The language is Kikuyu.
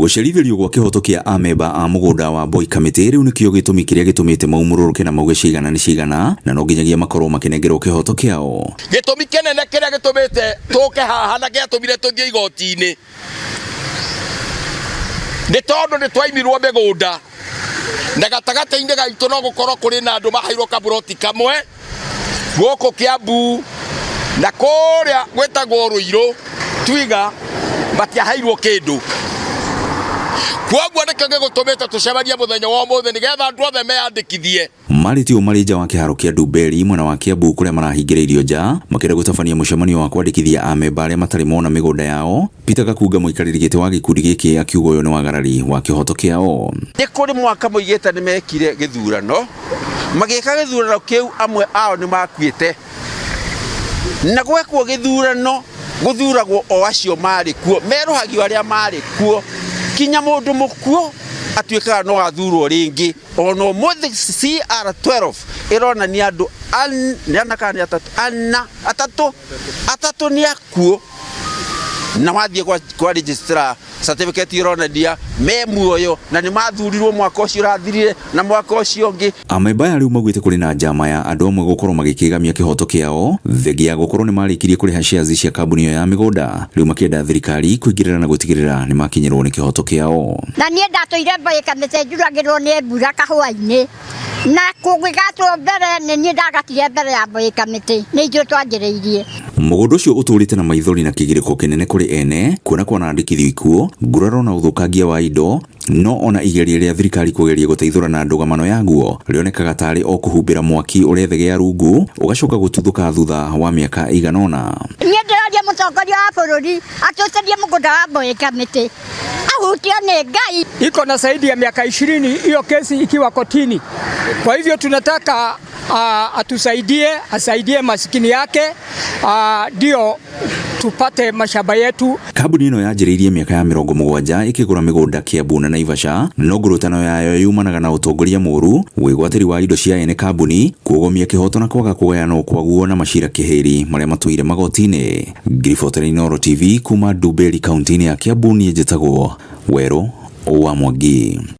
Gũcerithĩrio gwa kĩhoto kĩa amemba a mũgũnda wa Boy Kamĩtĩ rĩu nĩkĩo gĩtũmi kĩrĩa gĩtũmĩte maumũrũrũke na mauge cigana nĩ cigana na no nginyagia makorwo makĩnengerwo kĩhoto kĩao. Gĩtũmi kĩnene kĩrĩa gĩtũmĩte tũke haha na gĩatũmire tũthiĩ igoti-inĩ nĩ tondũ nĩ twaimirwo mĩgũnda na gatagatĩ-inĩ gaitũ no gũkorwo kũrĩ na andũ maheirwo kaburoti kamwe gũkũ Kiambu na kũrĩa gwĩtagwo Rũirũ Twiga matiaheirwo kĩndũ. Kwoguo nĩkĩo gĩgũtũmĩte tũcemanie mũthenya wa ũmũthĩ nĩgetha andũ othe meyandĩkithie. Marĩtie ũũ marĩ nja wa kĩharo kĩa Ndumberi mwena wa Kiambu kũrĩa marahingĩrĩirio nja makĩenda gũtabania mũcemanio wa kwandĩkithia amemba arĩa matarĩ mona mĩgũnda yao. Peter Gakunga mũikarĩri gĩtĩ wa gĩkundi gĩkĩ akiuga ũyũ nĩ wagarari wa kĩhoto kĩao. Nĩ kũrĩ mwaka moigĩte nĩ mekire gĩthurano, magĩka gĩthurano kĩu amwe ao nĩ makuĩte, na gwekwo gĩthurano gũthuragwo o acio marĩ kuo, merũhagio arĩa marĩ kuo, kinya mũndũ mũkuũ atuĩkaga no athurwo rĩngĩ. Ona ũmũthĩ CR12 ĩronania andũ nĩ ana kana nĩ atatũ, ana, atatũ, atatũ nĩ akuũ, na wathiĩ kwa registrar certificate ĩronania me muoyo na nĩ mathurirwo mwaka ũcio ũrathirire na mwaka ũcio ũngĩ. Amemba aya rĩu maugĩte kũrĩ na njama ya andũ amwe gũkorwo magĩkĩgamia kĩhoto kĩao thengia ya gũkorwo nĩ marĩkirie kũrĩha shares cia kambuni ĩyo ya mĩgũnda, rĩu makĩenda thirikari kũingĩrĩra na gũtigĩrĩra nĩ makinyĩrwo nĩ kĩhoto kĩao. Na niĩ ndatũire mbaĩka mĩtĩ njuragĩrwo nĩ mbura kahũa-inĩ, na kũngĩgatwo mbere nĩ niĩ ndagatire mbere ya mbaĩka mĩtĩ, nĩ ithuĩ twanjĩrĩirie. Mũgũnda ũcio ũtũũrĩte na maithori na kĩgirĩko kĩnene kũrĩ ene, kuona kwanandĩkithio ikuũ, nguraro na ũthũkangia wa indo, no ona igeria rĩa thirikari kũgeria gũteithũrana ndũgamano yaguo rĩonekaga tarĩ o kũhumbĩra mwaki ũrethegea rungu ũgacoka gũtuthũka thutha wa mĩaka ĩigana ũna. Niĩ ndĩroria mũtongoria wa bũrũri atũtĩrie mũgũnda wa Mboeka mĩtĩ ahutio nĩ Ngai. Iko na zaidi ya miaka 20 hiyo kesi ikiwa kotini. Kwa hivyo tunataka atusaidie, asaidie masikini yake ndio tupate mashamba yetu. Kambuni ĩno yanjĩrĩirie mĩaka ya 70 ĩkĩgũra mĩgũnda Kiambu na Naivasha, no ngurutano yayo yumanaga na ũtongoria mũru, wĩgwatĩri wa indo cia ene kambuni, kuogomia kĩhoto na kwaga kũgayanwo kwaguo na macira kĩhĩri marĩa matũire magoti-inĩ. Ngiribotera Inooro TV kuma Ndumberi kaunti-inĩ ya Kiambu, niĩ njĩtagwo Werũ wa Mwangi.